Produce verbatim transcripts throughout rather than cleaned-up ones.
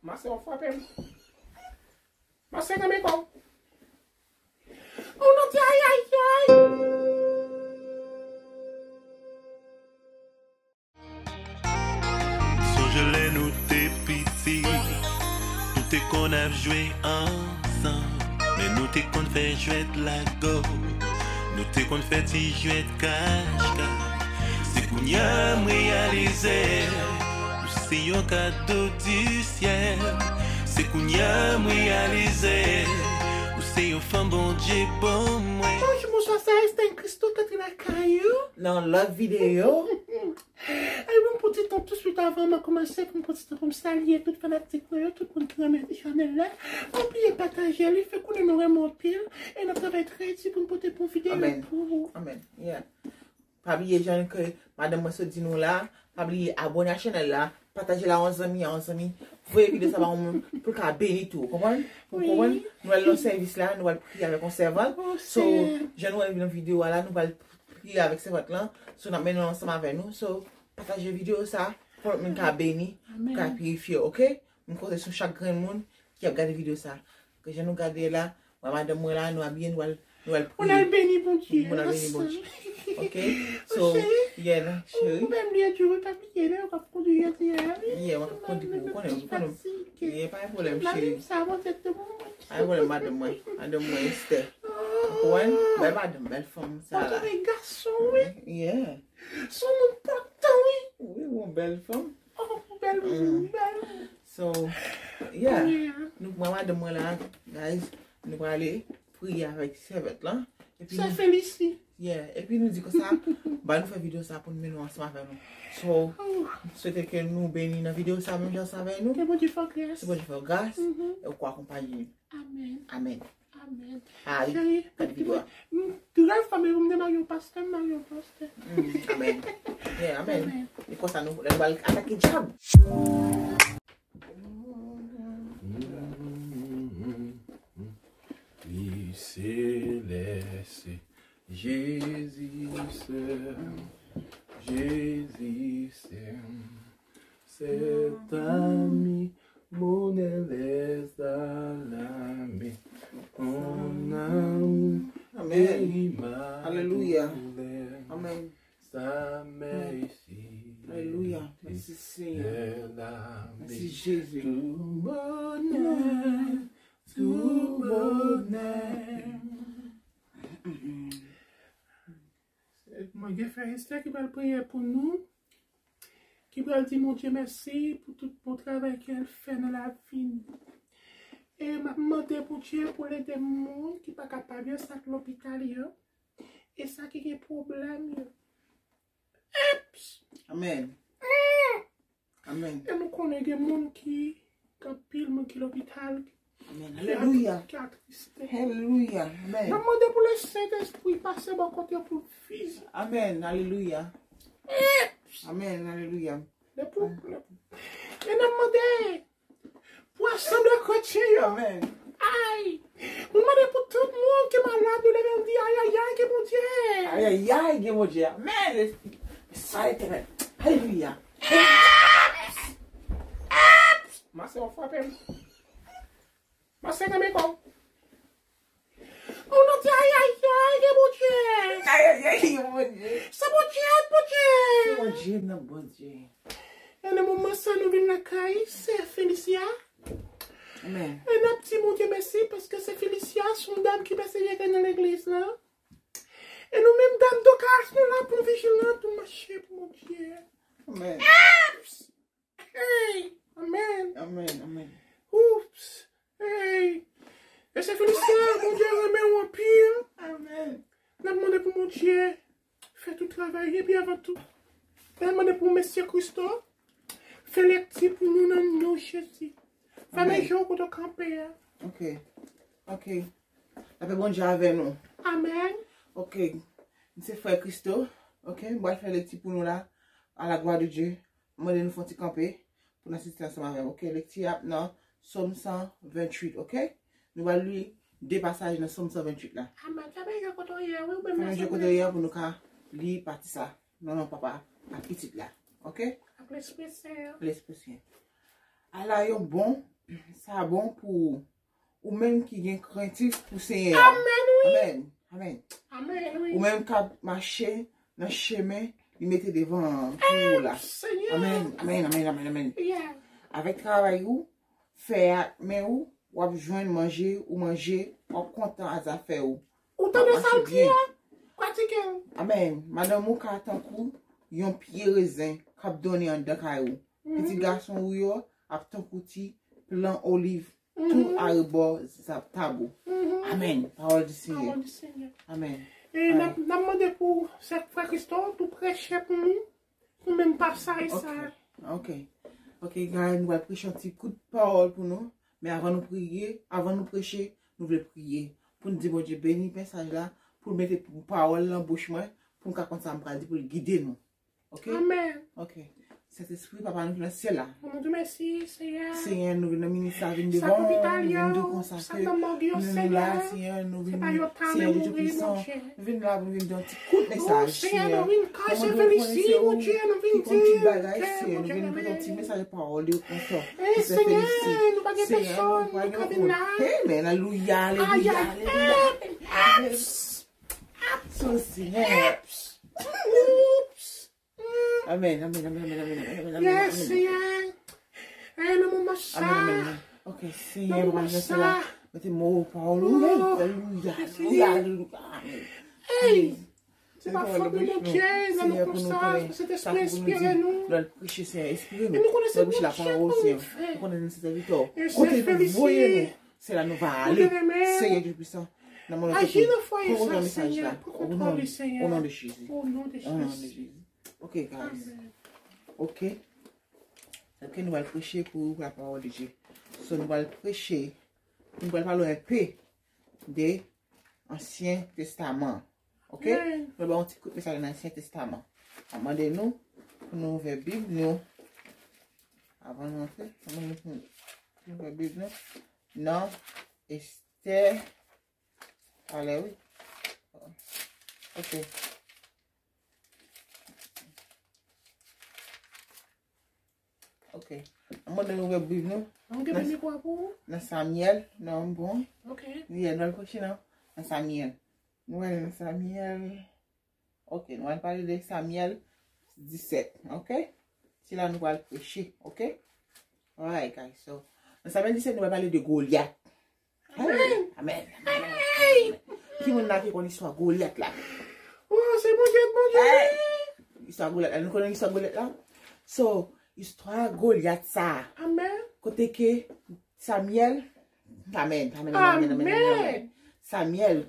Masè, w frape m. Masè, nan men kò w. Oh, non, ayayay. Sonje lè nou te piti, nou te konn ap jwe ansanm, men nou te konn fè jwèt lago, nou te konn fè ti jwèt kach kach. Se kounye a m reyalize, ou se yon kado di syèl. Se kounye a m reyalize, ou se yon fanm Bondye ban mwen. Bonjou, bonswa, sa Esther Christo k antre lakay ou. Nan lòt videyo. Ay, bon, pou ti tan, touswit avan mwen kòmanse, pou m pran ti tan pou m salye tout fanatik mwen yo, tout moun ki renmen chanèl la. Pa bliye pataje li, fè konnen nou renmen anpil, e n ap travay trè di pou n pote bon videyo pou ou. Amèn. Yeah. Pa bliye jan ke madanm mwen sot di nou la, pa bliye abòne a chanèl la, pataje l a yon zanmi, a yon zanmi. Voye videyo sa ba yon moun pou l ka beni tou, ou konprann? Ou konprann? Nou al nan sèvis la, nou al priye avèk yon sèvant. So, jan nou al nan videyo a la, nou al priye avèk sèvant lan. So, n ap mennen l ansanm avè nou. So, pataje videyo sa pou lòt moun ka beni, pou ka pirifye, oke? M konte sou chak grenn moun ki ap gade videyo sa. Ke jan nou gade la, mwen, madanm mwen la, nou abiye, nou al, nou al priye. Moun al beni Bondye. Moun al beni Bondye. Oke? So, yeah, cheri. Ou menm li di wi, pa bliye, lè w ap kondui jodi a, wi. Yeah, w ap kondui pou ou konnen, ou konnen. Yeah, pa gen pwoblèm, cheri. Sa, bon, tèt de bon. Pa gen pwoblèm, madanm mwen. Madanm mwen, Esther. Ou konprann? Bèl madanm, bèl fanm, sa la. Ou gason, wi. Yeah. Se yon moun enpòtan, wi. Wi, yon bèl fanm. Oh, bèl moun, bèl moun. So, yeah. Nou, mwen, madanm mwen la, guys, nou prale priye avèk sèvant lan. Epi sè Felicie. Yeah, epi nou di konsa, ba nou fè videyo sa pou nou mennen ansanm avè nou. So, m swete ke nou beni nan videyo sa menm jan sa avè nou. Ke Bondye fè w gras. Ke Bondye fè w gras, e ou ko akonpanye nou. Amèn. Amèn. Amèn. Ah, wi. Cheri, gade videyo a. Rèv fanmi m, m te marye yon pastè, m marye yon pastè. Mm, amèn. Yeah, amèn. E konsa nou, lè nou al atake dyab. Li se lè se Jezi sèl, Jezi sèl. Cet ami, mon Dieu, les à la main. Mon amour, amèn. Alelouya. Amèn. Sa mèsi. Alelouya. Mèsi, Senyè. Mèsi, Jezi. Tout bonè, tout bonè. Mwen gen frè Esther ki pral priye pou nou, ki pral di Bondye mèsi pou tout bon travay ke l fè nan lavi nou. E m ap mande Bondye pou l ede moun ki pa kapab yo, sa k lopital yo, e sa ki gen pwoblèm yo. Eps! Amèn. Amèn. E nou konnen gen moun ki, gen anpil moun ki lopital, ki, ki atriste. Alelouya. Amèn. N ap mande pou Lesentespri pase bò kote yo pou l vizite. Amèn. Alelouya. Eps! Amèn. Alelouya. E pou, e n ap mande pou asanble kretyen yo. Amèn. Ay! Nou mande pou tout moun ki malad yo leve, nou di ayayay, gen Bondye. Ayayay, gen Bondye. Amèn. Sa Letènèl. Alelouya. Eps! Eps! Masè, w frape m. Masè, nan men kò w. Oh, nou di ayayay, gen Bondye. Ayayay, gen Bondye. Se Bondye, Bondye. Se Bondye, nan Bondye. E nan moman sa, nou vin lakay sè Felicia. Amèn. E n ap di Bondye mèsi paske sè Felicia se yon dam ki pèsevere nan legliz la. E nou menm, dam Dokas, nou la pou n vijilan, pou n mache pou Bondye. Amèn. Eps! Hey! Amèn. Amèn, amèn. Oups! Hey! E sè Felicia, Bondye renmen w anpil. Amèn. N ap mande pou Bondye fè tout travay li, epi avan tou, n ap mande pou mesye Christo fè lekti pou nou nan non Jezi. Fèmen je w kote w kanpe a. Ok. Ok. Lapè Bondye avè nou. Amèn. Ok. M se frè Christo. Ok. M pral fè lekti pou nou la. A la glwa de Dye. M mande nou fè yon ti kanpe pou n asiste ansanm avè m. Ok. Lekti ap nan Sòm san venntuit. Ok. Nou pral li de pasaj nan Sòm san venntuit la. Amèn. Fèmen je kote w ye a, wi, ou menm. Fèmen je kote w ye a pou nou ka li pati sa. Nan non Papa, ak Pitit la. Ok. Ak Lespri Sen an. Lespri Sen. Ala yon bon sa bon pou ou, ou menm ki gen krentif pou Senyè a. Amèn, wi. Amèn. Amèn. Amèn, wi. Ou menm k ap mache nan chemen li mete devan an pou ou la. Amèn, Senyè. Amèn, amèn, amèn, amèn, amèn. Yeah. Avèk travay ou fè ak men ou, w ap jwenn manje ou manje, w ap kontan a zafè ou. Ou tande sa l di a? Pratike l. Amèn. Madanm ou ka tankou yon pye rezen k ap donnen anndan kay ou. Pitit gason ou yo ap tankou ti plan oliv tou arebò tab ou. Amèn. Pawòl di Senyè. Pawòl di Senyè. Amèn. E n ap, n ap mande pou sè frè Christo tou preche pou nou, pou menm pasaj sa. Ok. Ok. Ok, guys, nou pral preche yon ti kout pawòl pou nou. Men avan nou priye, avan nou preche, nou vle priye. Pou n di Bondye beni mesaj la, pou l mete pawòl nan bouch mwen, pou m ka konn sa m pral di, pou l gide nou. Ok? Amèn. Ok. Sentespri, Papa nou ki nan syèl la. Mwen di mèsi, Senyè. Senyè, nou vin nan minis la, vin devan ou, nou vin di w konsa ke nou la, Senyè, nou vin, Senyè Bondye pisan, nou vin la pou nou vin di yon ti kout mesaj, Senyè. Mwen mande w konnen se ou ki konn tout bagay, Senyè, nou vin pote yon ti mesaj pawòl de rekonfò pou sè Felisye. Senyè, nou pa gen pèsòn, nou pa gen moun. Amen, alelouya, alelouya, alelouya. Amen, amen, amen, amen, amen, amen, amen, amen, amen, amen. Yes, Senyè. Nan moman sa. Amen, amen, amen. Ok, Senyè, nan moman sa. Mete mo pawòl ou. Alelouya, alelouya, alelouya. Amen. Hey! Se pa fòt nou, Bondye, nan nou konsa, Sentespri enspire nou. Nou al preche, Senyè, enspire nou. E nou konnen se Bondye nou fè. Nou konnen se sèvitè w. Kote nou voye nou, se la nou va ale. Senyè Dye pisan. Nan moman aji nan fwaye sa, Senyè, pran kontwòl li, Senyè. O non de Jezi. O non de Jezi. Ok, guys. Ok. Ok, nou pral preche pou la pawòl de Dye. So, nou pral preche, nou pral pale enpe de Ansyen Testaman. Ok? Nou pral ba yon ti kout mesaj nan Ansyen Testaman. Mwen mande nou pou nou ouvè Bib nou. Avan nou antre, mwen mande nou pou nou ouvè Bib nou. Nan Estè, ale wi. Ok. Ok. Mwen mande nou ouvè Bib nou. Nan Samyèl, non, bon. Ok. Yeah, nou al preche nan, nan Samyèl. Nou al nan Samyèl. Ok, nou al pale de Samyèl disèt, ok? Se la nou pral preche, ok? Alright, guys, so, nan Samyèl disèt, nou pral pale de Golyat. Amen. Amen. Amen. Ki moun la ki konn istwa Golyat la? Oh, se Bondye, Bondye. Istwa Golyat la. Nou konnen istwa Golyat la? So, istwa Golyat sa. Amen. Kote ke Samyèl, amen, amen, amen, amen, amen, amen. Samyèl,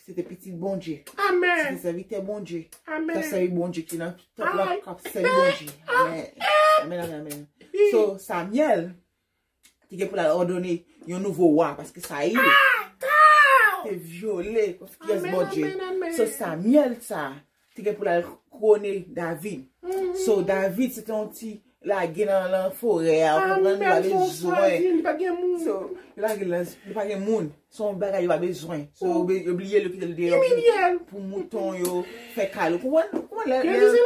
se te pitit Bondye. Amen. Se te sèvitè Bondye. Amen. T ap sèvi Bondye ki nan tanp lan, k ap sèvi Bondye. Amen. Amen, amen, amen. So, Samyèl, te gen pou l al òdone yon nouvo wa, paske Sayil te vyole konfyans Bondye. So, Samyèl sa, te gen pou l al kouwone David. So, David, se te yon ti lage nan, nan forè a, ou konprann, li pa bezwen. So, li lage l, li pa gen moun. Se yon bagay yo pa bezwen. So, yo be-, yo bliye l, yo kite l deyò pou, pou mouton yo fè kal. Ou konprann? Ou konprann lè, lè, wi,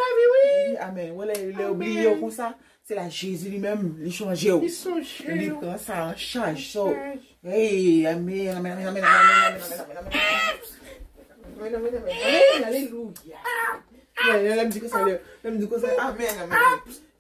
amèn. Wè lè, lè yo bliye w konsa, se la Jezi li menm, li chanje w. Li pran sa an chaj. So, hey, amèn, amèn, amèn. Amèn, amèn, amèn, amèn, alelouya. Lè, lè, lè m di konsa, lè, lè m di konsa, amèn, amèn.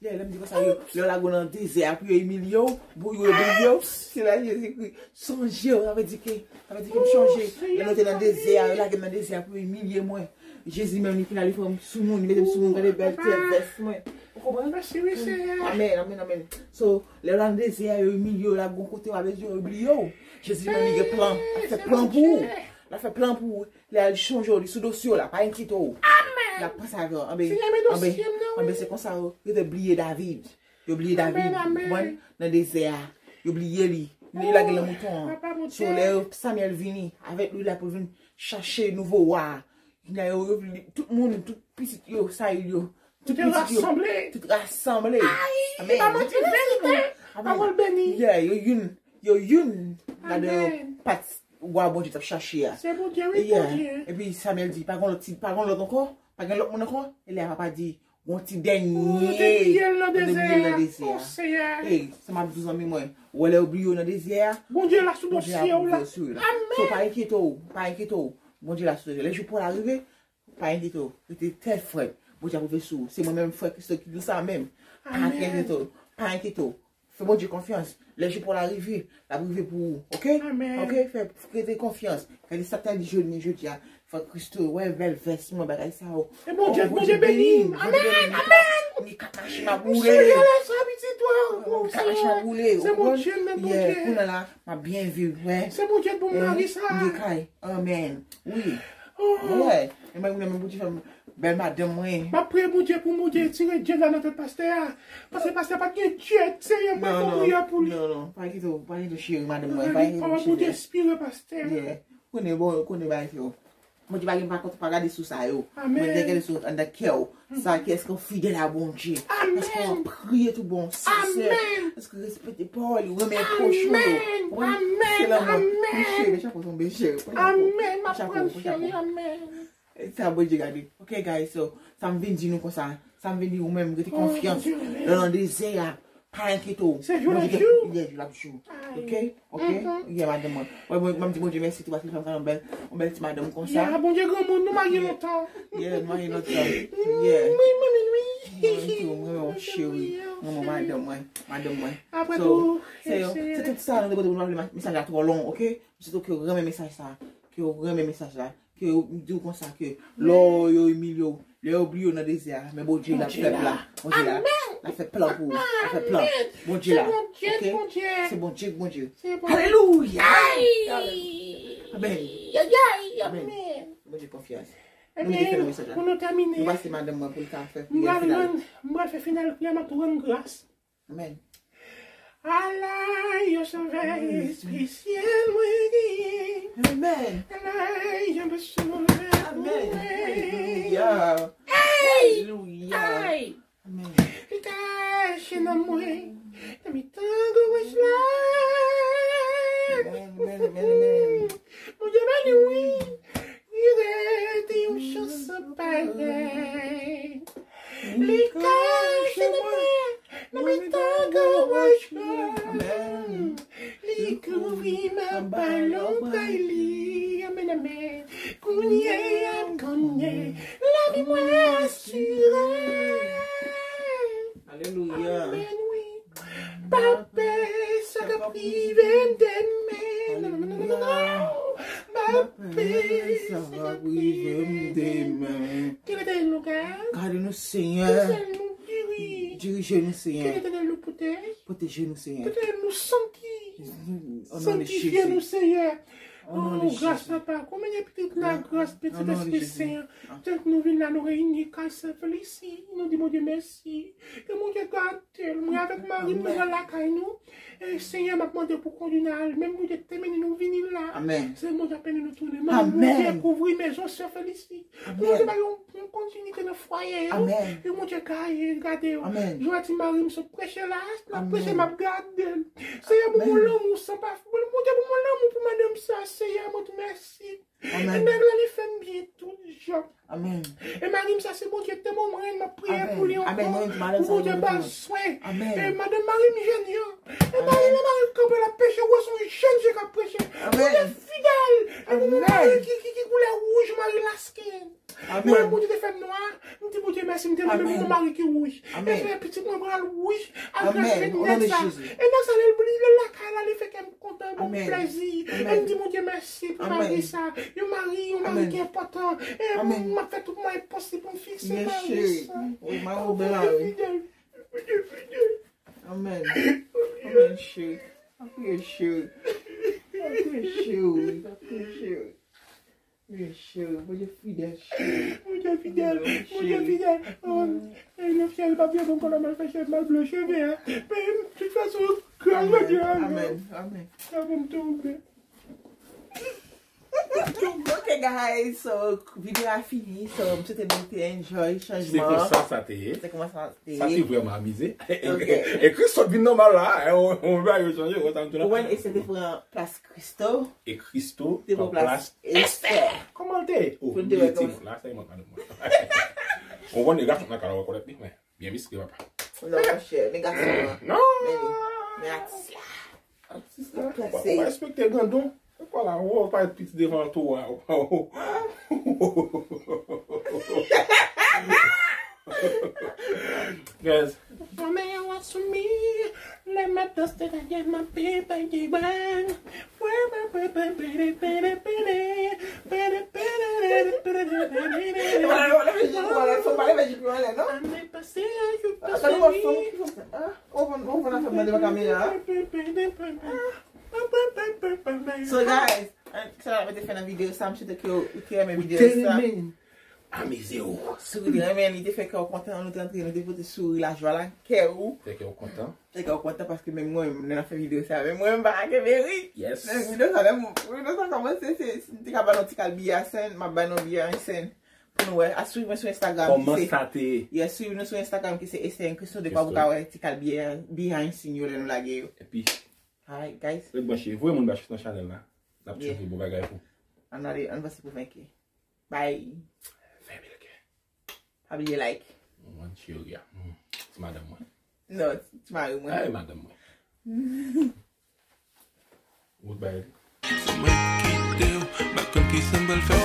Lè, lè m di konsa, yo, lè yo lage w nan dezè a pou yo imilye w, pou yo imilye w, se la Jezikri chanje w, sa vle di ke, sa vle di ke m chanje. Lè nou te nan dezè a, yo lage m nan dezè a pou yo imilye mwen. Jezi menm li vin ale fè m soumoun, li mete m soumoun, gade bèlte vès mwen. Ou konprann? Mèsi, wi, Senyè. Amèn, amèn, amèn. So, lè w nan dezè a, yo imilye w, lage w kote w pa bezwen, yo bliye w. Jezi menm li gen plan, l ap fè plan pou ou. L ap fè plan pou ou. Lè al chanje w, li sou dosye w la, pa enkyetew. Amèn. L ap panse avè w. Anben, anben, anben, se konsa yo, yo te bliye David. Yo bliye David, ou konprann? Nan dezè a. Yo bliye li. Li lage nan mouton an. So, lè yo, Samyèl vini, avèk li la pou vin chache nouvo wa a. Yo, yo, tout moun, tout pitit yo, Sayil yo, tout pitit yo, tout rasanble. Amèn. Pawòl beni. Yeah, yo youn, yo youn ladan yo pa t wa Bondye t ap chache a. Se Bondye, wi, Bondye. Epi Samyèl di, pa gen lòt, pa gen lòt ankò, pa gen lòt moun ankò. E lè a papa di, Gon ti dènye. Ou te bliye l nan dezè a. Ou te bliye l nan dezè a. O Senyè. Ey, sa m ap di w zanmi mwen. Ou wè lè yo bliye w nan dezè a. Bondye la sou dosye w la. Bondye la sou dosye w la. Amèn. So, pa enkyete w, pa enkyete w. Bondye la sou dosye w. Lè jou pa w la rive, pa enkyete w. Rete tèt frèt. Bondye ap rive sou ou. Se mwen menm, frè Christo, ki di w sa menm. Pa enkyete w, pa enkyete w. Fè Bondye konfyans. Lè jou pa w la rive, l ap rive pou ou. Oke? Amèn. Oke? Fè, fè Bondye konfyans. Gade sa k ta di jodi, jodi a. Fè Christo, wè bèl vès mwen, bagay sa yo. E Bondye, oh, Bondye beni. Amèn, amèn. Ni kakachi m ap boule. Ou serye la sa, pitit, ou, ou serye. Kakachi m ap boule. Se Bondye, men Bondye. Yeah, kounye a la, m ap byen viv, wè. Se Bondye pou m mari sa. M gen kay. Amèn. Wi. Oh. Yeah. E mwen, mwen, mwen, Bondye fè m bèl madanm mwen. M ap priye Bondye pou Bondye tire djèl la nan tèt pastè a. Paske pastè pa t gen djèl, Senyè, mwen fè yon priyè pou li. Non, non, pa kite w, pa kite w cheri madanm mwen, pa kite w cheri. Bondye enspire pastè. Yeah. Konnen bon, konnen bagay yo. Bondye pa gen pa kont, pa gade sou sa yo. Amèn. Bondye gade sou anndan kè w. Sa ki èske w fidèl a Bondye? Amèn. Èske w ap priye tout bon, sensè? Amèn. Èske w respekte pawòl li, renmen pwòch ou yo? Amèn. Amèn. Se lanmou. Amèn. Mesye, mesye, chapo tonbe, cheri. Amèn. M ap pran cheri, amèn. E sa Bondye gade. Ok, guys, so, sa m vin di nou konsa, sa m vin di ou menm, rete konfyans. Lè w nan dezè a, pa enkyete w. Se jou lap jou. Yeah, jou lap jou. Ok, ok. Yeah, madanm mwen. Mwen, mwen, mwen di Bondye mèsi tou paske l fè m gade yon bèl, yon bèl ti madanm konsa. Yeah, Bondye granmoun, nou marye lontan. Yeah, nou marye lontan. Yeah. Wi, mwen menm, wi. Mwen tou, mwen menm, cheri. Mwen, mwen, madanm mwen, madanm mwen. Apre tou, se tout sa nou te pote pou nou, pa vle mesaj la twò long, ok? M swete ke w renmen mesaj sa, ke w renmen mesaj la. Ke yo di w konsa ke lè yo imilye w, lè yo bliye w nan dezè a, men Bondye la ap fè plan. Bondye la, la fè plan pou ou. La fè plan. Bondye la. Ok? Se Bondye k Bondye. Alelouya! Amèn. Amèn. Bondye konfyans. Nou mete fè nan mesaj la. Pou nou tèmine, nou pase madanm mwen pou l ka fè priyè final. M pral fè final priyè, m ap tou rann gras. Amèn. Ala yon sovè espesyal mwen genyen. Amèn. Ala yon bèl sovè pou mwen. Amèn. Alelouya. Alelouya. Amèn. Li kache nan mwen, nan mitan gwòj la. Amèn, amèn, amèn, amèn. Bondye beni wi. Li rete yon chans san parèy. Li kache mwen nan mitan gwòj la. Li kouvri m anba lonbray li. Amèn, amèn. Kounye a, kounye, lavi mwen asire. Alelouya. Amèn, wi. Pa pè sa k ap rive m demen. Non, non, non, non, non, non. Pa pè sa k ap rive m demen. Ki lete nou ka? Gade nou, Senyè. Ki sèl nou diri. Dirije nou, Senyè. Ki lete nou pwote. Pwoteje nou, Senyè. Ki lete nou santi. Santifye nou, Senyè. O non de Jezi. O, gras papa, konbyen pitit la, gras pitit Sentespri Sen an. Tank nou vin la, nou reyini kay Sè Felisi, nou di Bondye mèsi. Ke Bondye gade l. Mwen avèk mari m, nou al lakay nou. E Senyè, m ap mande pou kondwi n al. Menm Bondye te mennen nou vini la. Amèn. Se Bondye ap mennen nou tounen. Amèn. Bondye kouvri mezon Sè Felisi. Pou Bondye bay yon, yon kontinite nan fwaye yo. Amèn. Pou Bondye gaye, gade yo. Amèn. Jodi mari m sot preche la, l ap preche, m ap gade l. Senyè, pou mwen lanmou san pa, Bondye pou mwen lanmou pou madanm sa, Senyè, mwen di w mèsi. Amèn. E nèg la, li fè m byen tout jan. Amèn. E mari m sa, se Bondye te ban mwen, m ap priye pou li ankò. Amèn. Pou Bondye ba l swen. Amèn. E madanm mari m jèn yo. E mari m, mari m kanpe l ap preche, ou wè se yon jèn fi k ap preche. Amèn. Bondye fidèl. E pou mwen, mari ki, ki, ki koulè wouj, mari lasken. Amèn. Mwen, Bondye te fè m nwa, m di Bondye mèsi, m te renmen pou mari ki wouj. Amèn. E fè pitit mwen pral wouj, al gras vin nèg sa. E nèg sa, lè l, lè l lakay la, li fè kè m kontan, ban m plèzi. E m di Bondye mèsi pou mari sa. Yon mari, yon mari ki enpòtan. E m ap fè tout mwayen posib pou m fikse mari sa. Wi, mari w bèl la, wi. Bondye fidèl. Bondye fidèl. Amèn. Amèn, cheri. Apriye, cheri. Apriye, cheri. Apriye, cheri. Bondye fidèl, cheri. Bondye fidèl, Bondye fidèl. Nan fyèl pa byen bon, kòlè mal fè chèv mal blan cheve a. Men tout fason, gras Bondye a. Amèn, amèn. Sa bon tonbe. Ok, guys, so, videyo a fini, so, m swete nou te enjoy chanjman. Se konsa sa te ye. Se konsa sa te ye. Sa te vrèman amize. E Christo vin nòmal la, e, on, on va yo chanje, on sa m tou la. Ou wè, e se te pran plas Christo. E Christo te pran plas Esther. Kòman l te ye? Oh, li te la, sa e mwen, madanm mwen. Ou konn nèg gason nan ka rekonèt li, men byen miske papa. Non, monchè, men gason an. Non. Men li, men atis la. Atis la, ou pa respekte grandon. Se kwa la, ou pa piti devan tou a. Guys, mwen yo asou mi, lè m ap danse la gen mwen pepe ki bang. Ou pa leve jip yo anlè, non? Ane pase yo Gade pase yon mi. fanm ki fè sa. Ah, ou konn ou konn afè mande baka meyè, hein? So guys, sa la mete fè nan videyo sa, m swete ke ou te renmen videyo sa. Amize w. Si ou te renmen li, te fè kè w kontan, nou te antre, nou te pote souri, lajwa la, kè ou. Fè kè w kontan. Fè kè w kontan paske menm mwen, menm nan fè videyo sa, menm mwen, m pa ka kenbe ri. Yes. Menm videyo sa, menm videyo sa kòmanse, se, se, m te ka ba nou ti kal biyè a senn, m ap ba nou biyè a senn. Pou nou wè, a swiv mwen sou Instagram. Kòman sa te ye? Yeah, swiv nou sou Instagram ki se Esther and Christo, de kwa pou ka wè ti kal biyè behind scene yo lè nou lage yo. Epi, Alright, guys. Ret branche. Voye moun ba chans nan chanèl la. N ap Yeah. chanje bon bagay pou. Ann ale, ann vanse pou venke. Bye. Fè mil kè. Pa bliye like. Mwen cheri a. Mm. Ti madanm mwen. Non, ti mari mwen. Ay, madanm mwen. Wout bay. Se mwen ki kite w, m pa konn kisa m pral fè.